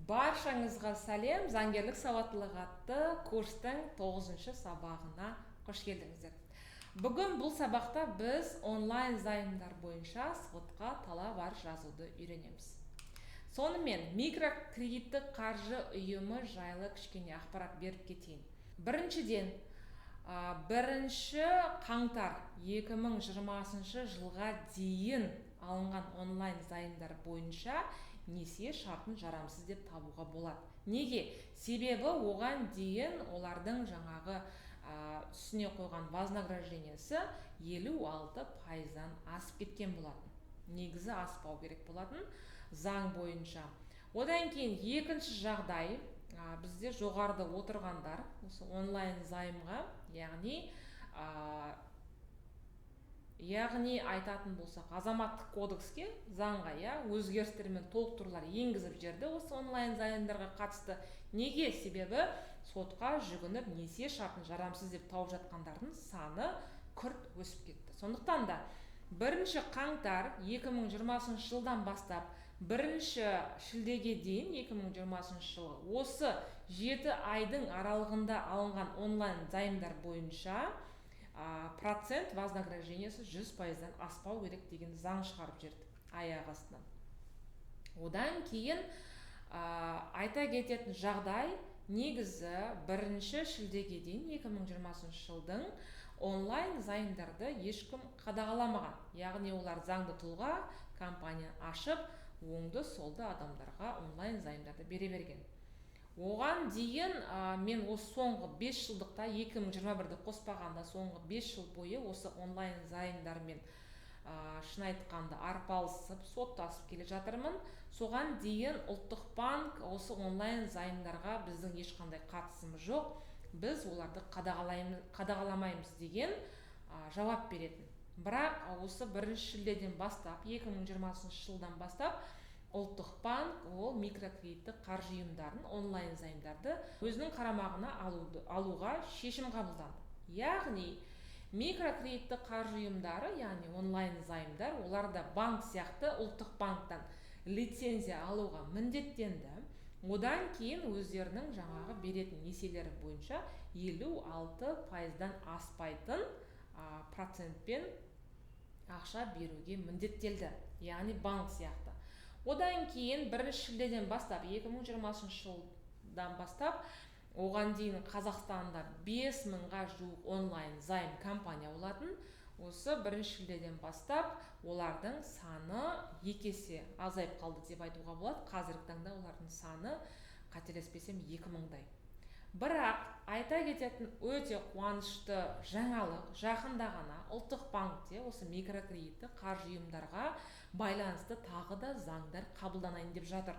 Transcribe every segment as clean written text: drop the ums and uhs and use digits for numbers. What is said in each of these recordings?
Баршаңызға сәлем! Заңгерлік сауаттылық атты курстың 9 сабағына қош келдіңіздер. Бүгін бұл сабақта біз онлайн займдар бойынша сотқа талап арыз жазуды үйренеміз. Сонымен, микрокредиттік қаржы ұйымы жайлы кішкене ақпарат беріп кетейін. Біріншіден, 1 қаңтар 2020 жылға дейін алынған онлайн займдар бойынша несие шартын жарамсыз деп табуға болады. Неге? Себебі оған дейін олардың жаңағы үстіне қойған вознаграждениесі 56%-дан асып кеткен болатын. Негізі аспау керек болатын заң бойынша. Одан кейін екінші жағдай, бізде жоғарыда отырғандар осы онлайн займға, яғни айтатын болсақ, азаматтық кодекске, заңға, иә, өзгерістер мен толықтырулар енгізіп жіберді осы онлайн займдарға қатысты. Неге? Себебі сотқа жүгініп, несие шартын жарамсыз деп тауып жатқандардың саны күрт өсіп кетті. Сондықтан да 1 қаңтар 2020 жылдан бастап 1 шілдеге дейін 2020 жылы осы 7 айдың аралығында алынған онлайн займдар бойынша процент вознаграждениесі 100%-дан аспау керек деген заң шығарып жіберді аяқ астынан. Одан кейін айта кететін жағдай, негізі 1 шілдеге дейін 2020 жылдың онлайн займдарды ешкім қадағаламаған, яғни олар заңды тұлға компания ашып, оңды солды адамдарға онлайн займдарды бере берген. Оған дейін мен осы соңғы 5 жылдықта, 2021-ді қоспағанда, соңғы 5 жыл бойы осы онлайн займдармен, шын айтқанда, арпалысып, соттасып келе жатырмын. Соған дейін Ұлттық банк осы онлайн займдарға біздің ешқандай қатысымыз жоқ, біз оларды қадағаламаймыз деген жауап беретін. Бірақ осы 1 шілдеден бастап, 2020 жылдан бастап Ұлттық банк ол микрокредиттік қаржы ұйымдарын, онлайн займдарды өзінің қарамағына алуға шешім қабылданды. Яғни микрокредиттік қаржы ұйымдары, яғни онлайн займдар, олар да банк сияқты Ұлттық банктан лицензия алуға міндеттенді. Одан кейін өздерінің жаңағы беретін несиелері бойынша 56%-дан аспайтын процентпен ақша беруге міндеттелді, яғни банк сияқты. Одан кейін 1 шілдеден бастап, 2020 жылдан бастап, оған дейін Қазақстанда 5 мыңға жуық онлайн займ компания болатын, осы 1 шілдеден бастап олардың саны екі есе азайып қалды деп айтуға болады. Қазіргі таңда олардың саны, қателеспесем, 2 мыңдай. Бірақ айта кететін өте қуанышты жаңалық, жақында ғана Ұлттық банкте осы микрокредиттік қаржы ұйымдарға байланысты тағы да заңдар қабылданайын деп жатыр.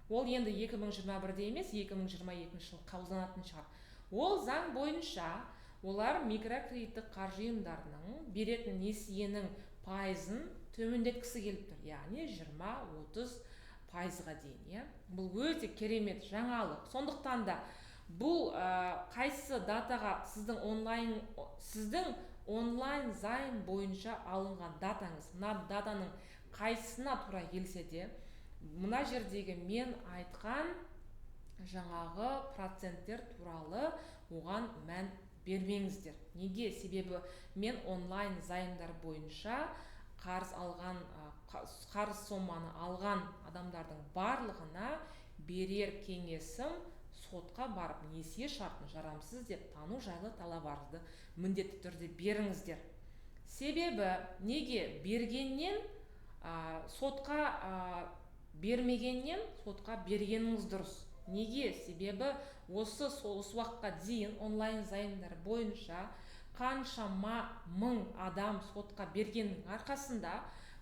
Ол енді 2021-де емес, 2022 жылы қабылданатын шығар. Ол заң бойынша олар микрокредиттік қаржы ұйымдарының беретін несиенің пайызын төмендеткісі келіп тұр, яғни 20-30%-ға дейін, иә. Бұл өте керемет жаңалық. Сондықтан да бұл қайсы датаға сіздің онлайн займ бойынша алынған датаңыз мына датаның қайсысына тура келсе де, мына жердегі мен айтқан жаңағы проценттер туралы оған мән бермеңіздер. Неге? Себебі мен онлайн займдар бойынша қарыз алған, қарыз соманы алған адамдардың барлығына берер кеңесім: сотқа барып, несие шартын жарамсыз деп тану жайлы талап арызды міндетті түрде беріңіздер. Себебі неге бергеннен, сотқа бермегеннен сотқа бергеніңіз дұрыс. Неге? Себебі осы уақытқа дейін онлайн займдар бойынша қаншама мың адам сотқа бергеннің арқасында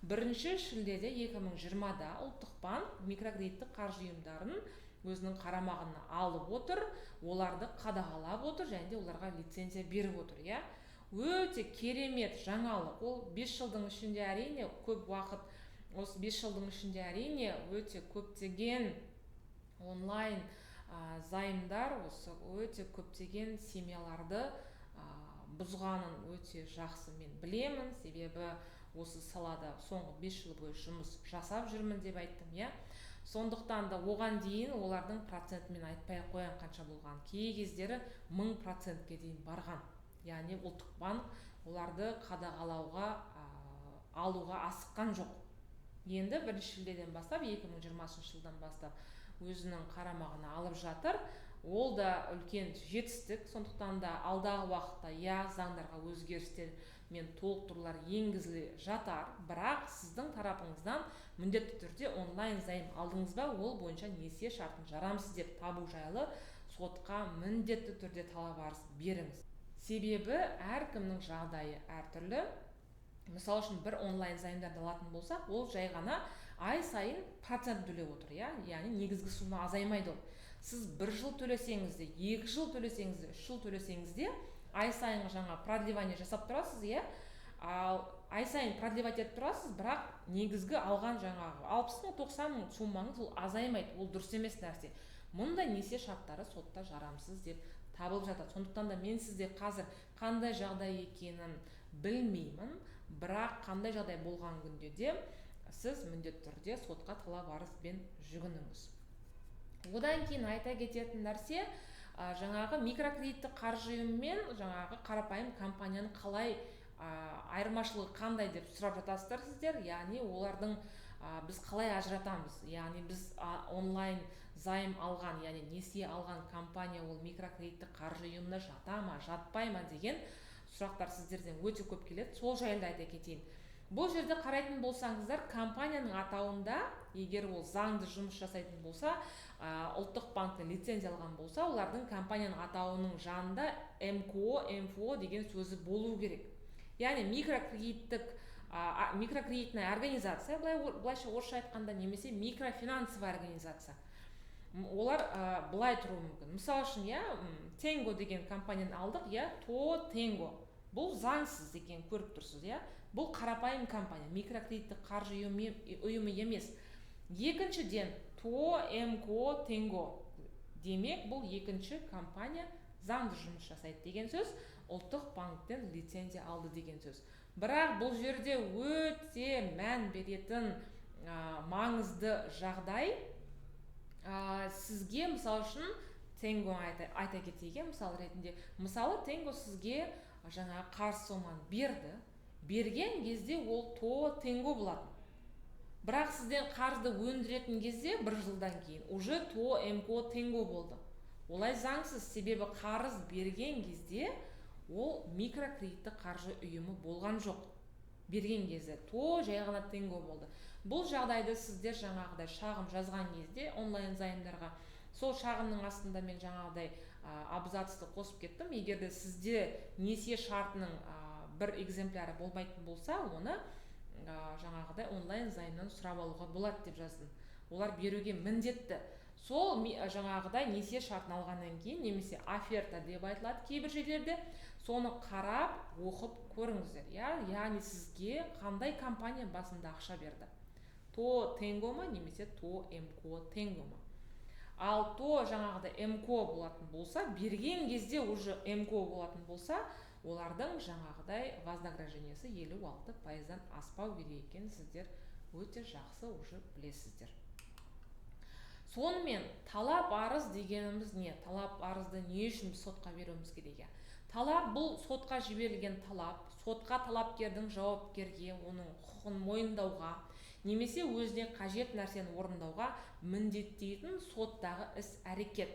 1 шілдеде 2020-да Ұлттық банк микрокредиттік қаржы ұйымдарын өзінің қарамағына алып отыр, оларды қадағалап отыр және де оларға лицензия беріп отыр, иә. Өте керемет жаңалық. Ол 5 жылдың ішінде, әрине, көп уақыт. Осы 5 жылдың ішінде, әрине, өте көптеген онлайн займдар осы өте көптеген семьяларды бұзғанын өте жақсы мен білемін, себебі осы салада соңғы 5 жыл бойы жұмыс жасап жүрмін деп айттым, иә. Сондықтан да оған дейін олардың процентін мен айтпай ақ қояйын қанша болған. Кей кездері 1000%-ке дейін барған. Яғни ұлттық банк оларды қадағалауға алуға асыққан жоқ. Енді 1 шілдеден бастап, 2020 жылдан бастап өзінің қарамағына алып жатыр. Ол да үлкен жетістік. Сондықтан да алдағы уақытта, иә, заңдарға өзгерістер мен толықтырулар енгізіле жатар. Бірақ сіздің тарапыңыздан міндетті түрде онлайн займ алдыңыз ба, ол бойынша несие шартын жарамсыз деп табу жайлы сотқа міндетті түрде талап арыз беріңіз. Себебі әркімнің жағдайы әртүрлі. Мысалы үшін, бір онлайн займдарды алатын болсақ, ол жай ғана ай сайын процент төлеп отыр, иә, яғни негізгі сумма азаймайды. Ол сіз бір жыл төлесеңіз де, 2 жыл төлесеңіз де, 3 жыл төлесеңіз де, ай сайын жаңа продлевание жасап тұрасыз, иә. Ал ай сайын продлевать етіп тұрасыз, бірақ негізгі алған жаңағы 60 мың, 90 мың суммаңыз, ол азаймайды. Ол дұрыс емес нәрсе. Мұндай несие шарттары сотта жарамсыз деп табылып жатады. Сондықтан да мен сізде қазір қандай жағдай екенін білмеймін, бірақ қандай жағдай болған күнде де сіз міндетті түрде сотқа талап арызбен жүгініңіз. Одан кейін айта кететін нәрсе, жаңағы микрокредиттік қаржы ұйымы мен жаңағы қарапайым компанияның қалай айырмашылығы қандай деп сұрап жатасыздар сіздер. Яғни олардың біз қалай ажыратамыз? Яғни біз онлайн займ алған, яғни несие алған компания ол микрокредиттік қаржы ұйымына жата ма, жатпай ма деген сұрақтар сіздерден өте көп келеді. Сол жайлы айта кетейін. Бұл жерде қарайтын болсаңыздар, компанияның атауында, егер ол заңды жұмыс жасайтын болса, ұлттық банктен лицензия алған болса, олардың компанияның атауының жанында МКО, МФО деген сөзі болу керек. Яғни микрокредитная организация, былай, былайша орысша айтқанда, немесе микрофинансовая организация. Олар былай тұруы мүмкін. Мысалы үшін, иә, Тенго деген компанияны алдық, иә, ТОО Тенго. Бұл заңсыз екенін көріп тұрсыз, иә. Бұл қарапайым компания, микрокредиттік қаржы ұйымы емес. Екіншіден, ТОО МКО Тенго, демек, бұл екінші компания заңды жұмыс жасайды деген сөз, ұлттық банктен лицензия алды деген сөз. Бірақ бұл жерде өте мән беретін маңызды жағдай, сізге, мысалы үшін, Тенго айта кетейік, иә, мысал ретінде. Мысалы, Тенго сізге жаңағы қарыз соманы берді. Берген кезде ол ТОО Тенго болатын, бірақ сізден қарызды өндіретін кезде бір жылдан кейін уже ТОО МКО Тенго болды. Олай заңсыз, себебі қарыз берген кезде ол микрокредиттік қаржы ұйымы болған жоқ. Берген кезде ТОО жай ғана Тенго болды. Бұл жағдайды сіздер жаңағыдай шағым жазған кезде онлайн займдарға, сол шағымның астында мен жаңағыдай абзацты қосып кеттім. Егер де сізде несие шартының бір экземпляры болмайтын болса, оны жаңағыдай онлайн займнан сұрап алуға болады деп жаздым. Олар беруге міндетті. Сол жаңағыдай несие шартын алғаннан кейін, немесе оферта деп айтылады кейбір жерлерде, соны қарап, оқып көріңіздер, иә. Яғни сізге қандай компания басында ақша берді: ТОО Тенго ма немесе ТОО МКО Тенго ма? Ал ТОО жаңағыдай МКО болатын болса, берген кезде уже МКО болатын болса, олардың жаңағыдай вознаграждениесі 56%-дан аспау керек екенін сіздер өте жақсы уже білесіздер. Сонымен, талап арыз дегеніміз не? Талап арызды не үшін біз сотқа беруіміз керек? Иә, талап — бұл сотқа жіберілген талап. Сотқа талапкердің жауапкерге оның құқығын мойындауға немесе өзіне қажет нәрсені орындауға міндеттейтін соттағы іс әрекет.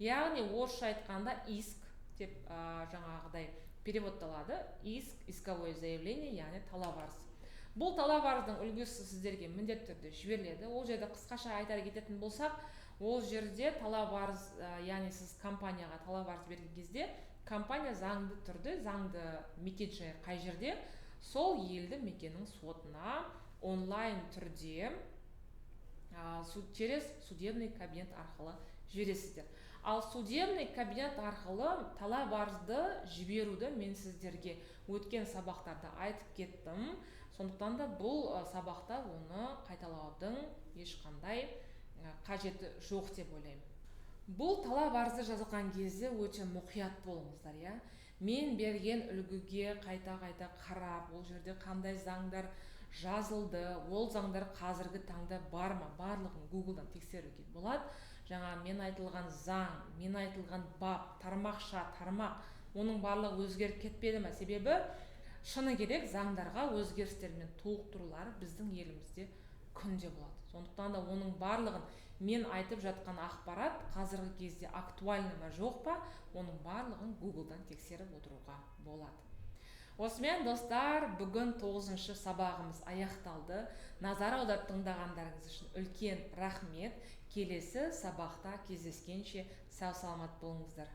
Яғни орысша айтқанда, иск деп жаңағыдай переводталады. Иск, исковое заявление, яғни талап арыз. Бұл талап арыздың үлгісі сіздерге міндетті түрде жіберіледі. Ол жерде қысқаша айта кететін болсақ, ол жерде талап арыз, яғни сіз компанияға талап арыз берген кезде компания заңды түрде, заңды мекен жайы қай жерде, сол елді мекеннің сотына онлайн түрде через судебный кабинет арқылы жібересіздер. Ал судебный кабинет арқылы талап арызды жіберуді мен сіздерге өткен сабақтарда айтып кеттім. Сондықтан да бұл сабақта оны қайталаудың ешқандай қажеті жоқ деп ойлаймын. Бұл талап арызды жазған кезде өте мұқият болыңыздар, иә. Мен берген үлгіге қайта қайта қарап, ол жерде қандай заңдар Жазылды. Ол заңдар қазіргі таңда бар ма? Барлығын Гуглдан тексеруге болады. Жаңа мен айтылған заң, мен айтылған бап, тармақша, тармақ, оның барлығы өзгеріп кетпеді ма? Себебі шыны керек, заңдарға өзгерістер мен толықтырулар біздің елімізде күнде болады. Сондықтан да оның барлығын, мен айтып жатқан ақпарат қазіргі кезде актуальны ма, жоқ па, оның барлығын Гуглдан тексеріп отыруға болады. Осымен, достар, бүгін тоғызыншы сабағымыз аяқталды. Назар аударып тыңдағандарыңыз үшін үлкен рахмет. Келесі сабақта кездескенше сау саламат болыңыздар.